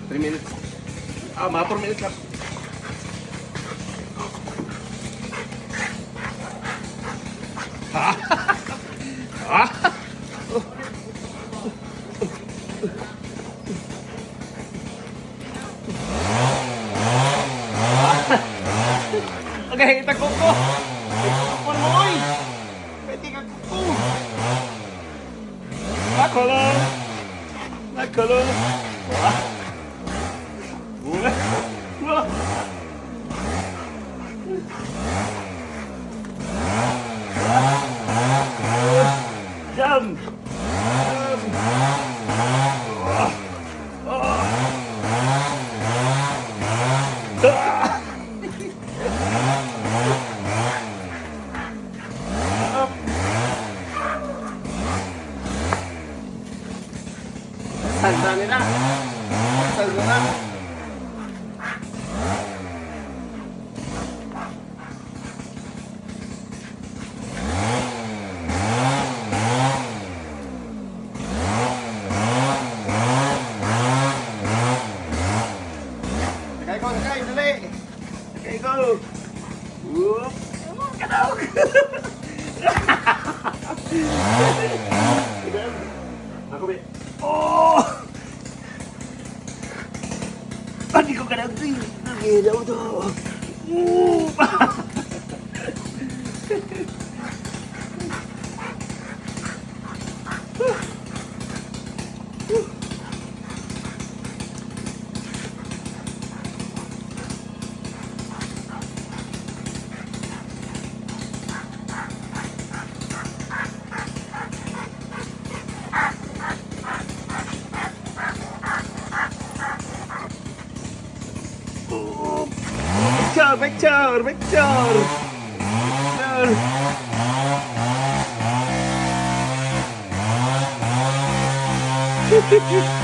3 minutes. Ah, mga 4 minutes lang. Ha? Ha? Okay, itag ko ko. Ko mo oy. Pwede ka ko. Nakolo. Nakolo. Wah. Wah. Wah. Jump. Jump. Wah. Oh. Ah. Up. Salsa nila. Salsa na. Sakay ko, sakay, dali. Sakay ko. Whoop. Kanaog. Ako be. Oh! Hindi ko kanaog. Naginaw to. Whoop. Picture, picture, picture. Picture.